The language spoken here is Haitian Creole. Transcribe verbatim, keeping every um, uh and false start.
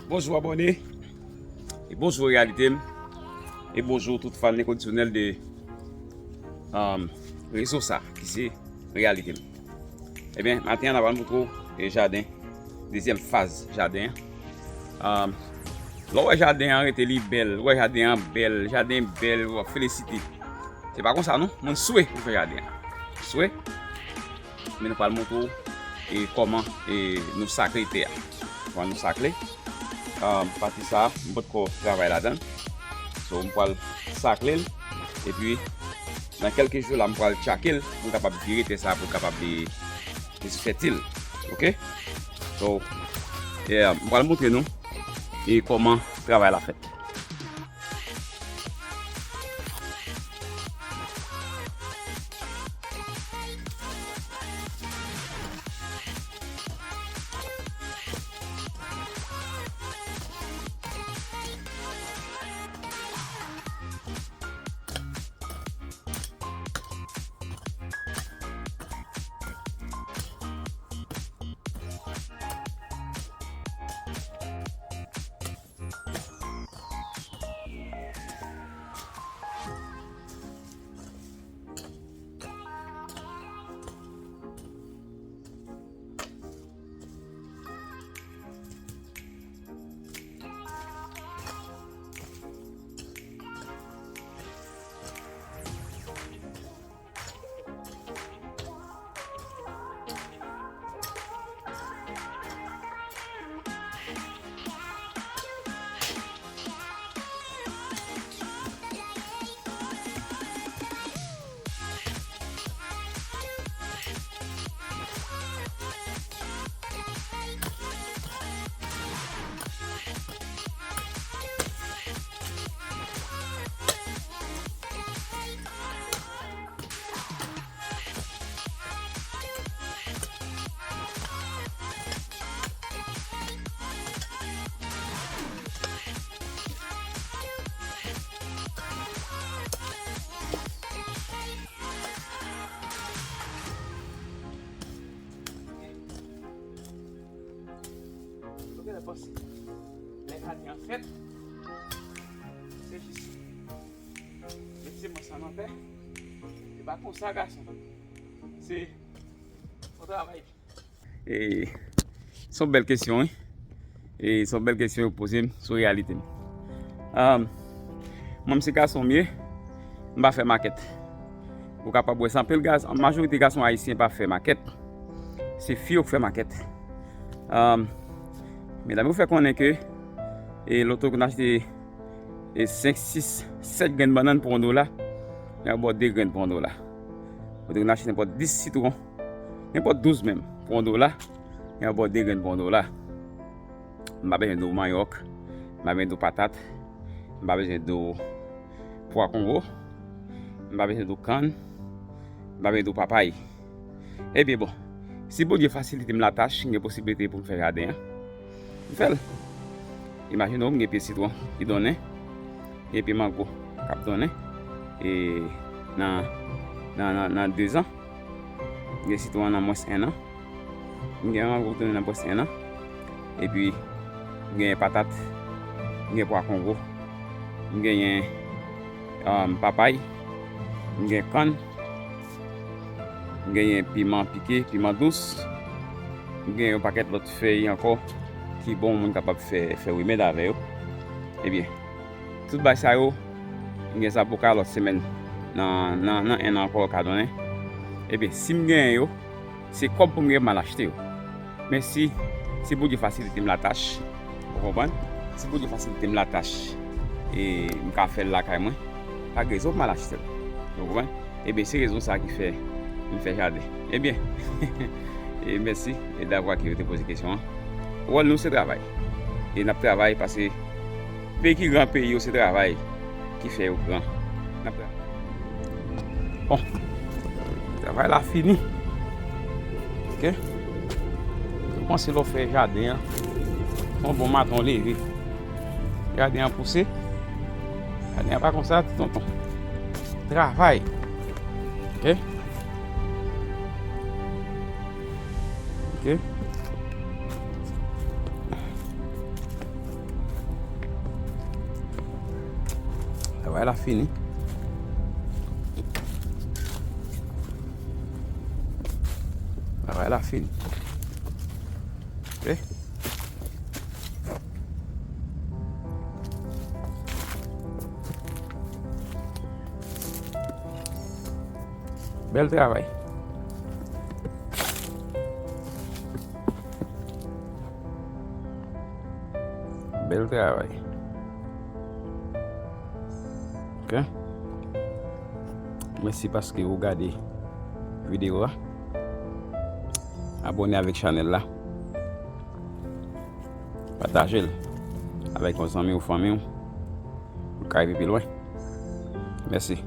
Bonjou abòne, e bonjou reyalite m, e bonjou tout fan enkondisyonèl de um, rezo sa ki se reyalite m. Ebyen, maten an n a pral montre w e jaden, dezyèm faz jaden an. Um, lè w wè jaden an rete li bèl, w wè jaden an bèl, jaden bèl, w ap felisite. Se pa konsa non, moun swe pou fè jaden an. Swe. Men nou pral montre w e kòman e nou sakle tè a. Kòman nou sakle. Ah, pati sa a, m potko travay ladan l. So, m pral sakle l. Epi, nan kèlke jou la, m pral tchake l pou l kapab vire tè sa a, pou l kapab li, li fètil. Oke? So, yeah, m pral montre nou e kòman travay la fèt. Ou genlè panse lè jaden an fèt, se jis met semans lan nan tè. E pa konsa, gason. Se yon travay. E, se yon bèl kesyon, wi. E, se yon bèl kesyon yo poze m sou reyalite m. Ah, mwen, m se gason m ye, m pa fè makèt. Ou kapab wè sa, anpil gason, majorite gason ayisyen pa fè makèt. Se fi yo k fè makèt. Ah, medam yo fè konnen ke, e, lòt yo konn achte e senk, sis, sèt grenn bannann pou yon dola, y a ba w de grenn pou yon dola. Ou te konn achte nenpòt dis sitwon, nenpòt douz menm, pou yon dola, y a ba w de grenn pou yon dola. M pa bezwen di w manyòk, m pa bezwen di w patat, m pa bezwen di w pwa kongo, m pa bezwen di w kann, m pa bezwen di w papay. Ebyen, bon, si Bondye fasilite m latach, m gen posiblite pou m fè jaden an, m fè l. Imajine w, m gen pye sitwon ki donnen, gen pye mango k ap donnen, e nan, nan, nan, nan dezan, m gen sitwon nan mwens enn an, m gen mango k donnen nan mwens enn an, epi m gen patat, m gen pwa kongo, m genyen, um, papay, m gen kann, m genyen piman pike, piman dous, m gen yon pakèt lòt fèy ankò ki bon, moun kapab fè, fè remèd avè yo. Ebyen, tout bagay sa yo, m gen zaboka lòt semèn, nan, nan, nan enn an ankò ka donnen. Ebyen, si m genyen yo, se kòb pou m gen m al achte yo. Men si, si Bondye fasilite m latach, ou konprann? Si Bondye fasilite m latach, e m ka fè l lakay mwen, pa gen rezon pou m al achte l. Ou konprann? Ebyen, se rezon sa ki fè m fè jaden. Ebyen, e mèsi e davwa ke yo te poze kesyon an. Wòl nou se travay. E n ap travay paske peyi ki gran peyi yo se travay ki fè yo gran. N ap travay. Bon, travay la fini. Oke. Yo panse lè w fè jaden an, se yon bon maten w leve. Jaden an pouse. Jaden an pa konsa, ti tonton. Travay. Oke. Oke. Travay la fini. Travay la fini. Ok. Bèl travay. Bèl travay. Ok. Mèsi paske ou gade videyo a. Abòne avèk chanèl la. Pataje l avèk yon zanmi ou fanmi w. Ou ka rive pi lwen. Mèsi.